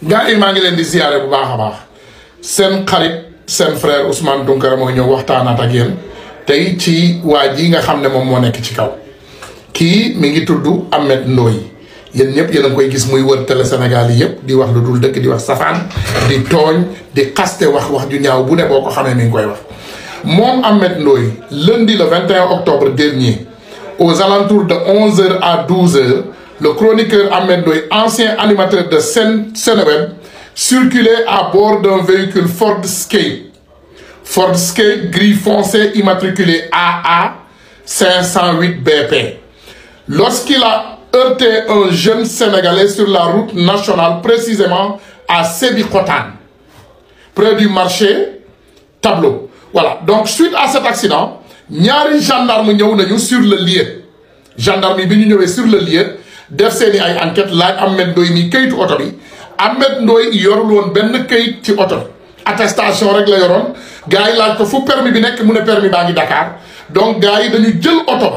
gaa yi maa ngi leen di ziyaare bu baax a baax seen xarit seen frère Ousmane Tounkara moo ñëw waxtaanaat ak yéen tey ci waa ji nga xam ne moom moo nekk ci kaw kii mi ngi tudd Ameth Ndoye yéen ñëpp yéen a ngi koy gis muy wër télé Sénégal yi yëpp di wax lu dul dëkk di wax safaan di tooñ di xaste wax ju ñaaw bu ne boo ko xamee mi ngi koy wax moom Ameth Ndoye lundi le 21 octobre dernier aux alentours de 11h à 12h le chroniqueur Ameth Ndoye, ancien animateur de Seneweb, circulait à bord d'un véhicule Ford Escape. Ford Escape gris foncé immatriculé AA 508 BP. Lorsqu'il a heurté un jeune Sénégalais sur la route nationale, précisément à Sébikotane, près du marché Tableau. Voilà. Donc, suite à cet accident, ñaari gendarme ñëw nañu sur le lieu. Gendarme bi ñu ñëwee sur le lieu. def seeni ay enquête laaj Ameth Ndoye mi kayitu oto bi Ameth Ndoye yorul woon benn kayit ci oto attestation rek la yoroon gars yi laaj ko fu permis bi nekk mu ne permis baa ngi Dakar donc gars yi dañu jël oto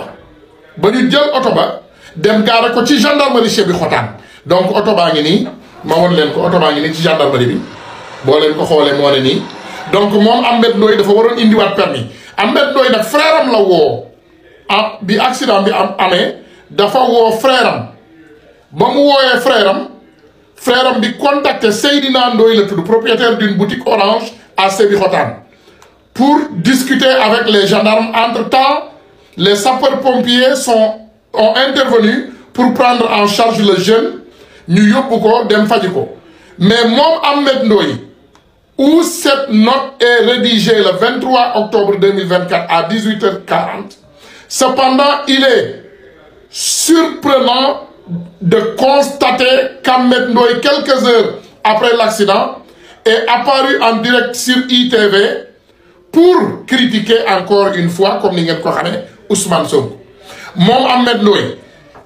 ba ñu jël oto ba dem gaare ko ci gendarmerie Sébikotane donc oto baa ngi nii ma won leen ko oto baa ngi nii ci gendarmerie bi boo leen ko xoolee moo ne nii donc moom Ameth Ndoye dafa waroon indiwaat permis Ameth Ndoye nag frère am la woo bi accident bi amee dafa woo frère am ba mu wooyee frère am di contacter Seydina Ndoye la tudd propriétaire d'une boutique Orange à Sébikotane pour discuter avec les gendarmes. Entre-temps, les sapeurs-pompiers ont intervenu pour prendre en charge le jeune ñu yóbbu ko dem faji ko mais moom Ameth Ndoye où cette note est rédigée le 23 octobre 2024 à 18h40. Cependant, il est surprenant de constater qu'Ameth Ndoye, quelques heures après l'accident, est apparu en direct sur ITV pour critiquer encore une fois, comme ni ngeen ko xamee, Ousmane Sonko. moom Ameth Ndoye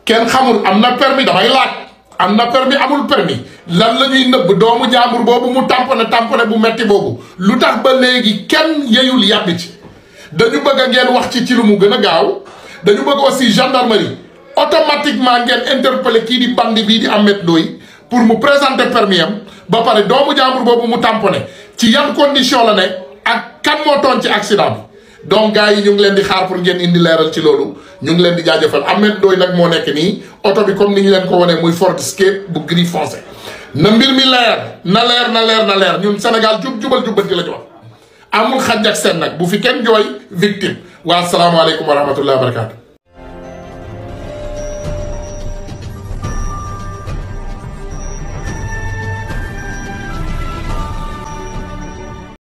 kenn xamul am na permis damay laaj am na permis amul permis lan la ñuy nëbb doomu jaambur boobu mu tamponné bu metti boobu lu tax ba léegi kenn yeyul yàbbi ci dañu bëgg a ngeen wax ci lu mu gën a gaaw dañu bëgg aussi gendarmerie automatiquement ngeen interpellé kii di bandi bii di Ameth Ndoye pour mu présenter permis am ba pare doomu jàmbur boobu mu tamponné ci yan condition la ne ak kan moo toon ci accident bi donc gars yi ñu ngi leen di xaar pour ngeen indi leeral ci loolu ñu ngi leen di jaajëfal Ameth Ndoye nag moo nekk nii oto bi comme ni ñu leen ko wanee muy Ford Escape bu gris foncé na mbir mi leer na leer ñun Sénégal jubal jubbanti la ñu wax amul xaj ak seen nag bu fi kenn jooy victime wa salaamualeykum wa rahmatullahi wa barakatu